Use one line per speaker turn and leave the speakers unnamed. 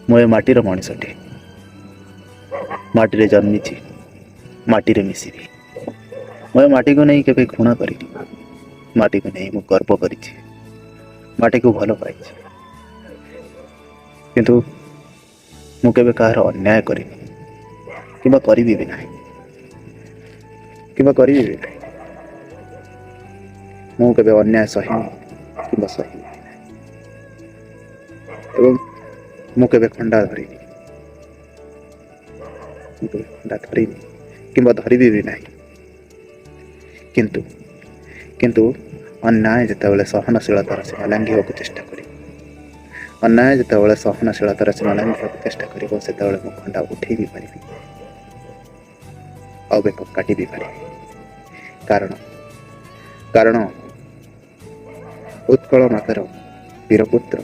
ମୁଁ ଏ ମାଟିର ମଣିଷଟି, ମାଟିରେ ଜନ୍ମିଛି, ମାଟିରେ ମିଶିବି। ମୁଁ ଏ ମାଟିକୁ ନେଇ କେବେ ଘୃଣା କରିନି। ମାଟିକୁ ନେଇ ମୁଁ ଗର୍ବ କରିଛି, ମାଟିକୁ ଭଲ ପାଇଛି। କିନ୍ତୁ ମୁଁ କେବେ କାହାର ଅନ୍ୟାୟ କରିନି କିମ୍ବା କରିବି ବି ନାହିଁ, କିମ୍ବା କରିବି ବି ନାହିଁ। ମୁଁ କେବେ ଅନ୍ୟାୟ ସହିନି କିମ୍ବା ସହିବି ବି ନାହିଁ ଏବଂ ମୁଁ କେବେ ଖଣ୍ଡା ଧରିନି, ମୁଁ କେବେ ଖଣ୍ଡା ଧରିନି କିମ୍ବା ଧରିବି ବି ନାହିଁ। କିନ୍ତୁ ଅନ୍ୟାୟ ଯେତେବେଳେ ସହନଶୀଳତାର ସୀମା ଲଙ୍ଘିବାକୁ ଚେଷ୍ଟା କରିବ, ଅନ୍ୟାୟ ଯେତେବେଳେ ସହନଶୀଳତାର ସୀମା ଲଙ୍ଘିବାକୁ ଚେଷ୍ଟା କରିବ, ସେତେବେଳେ ମୁଁ ଖଣ୍ଡା ଉଠେଇ ବି ପାରିବି ଆଉ ବେକ କାଟି ବି ପାରିବି। କାରଣ ଉତ୍କଳ ମାତାର ବୀରପୁତ୍ର।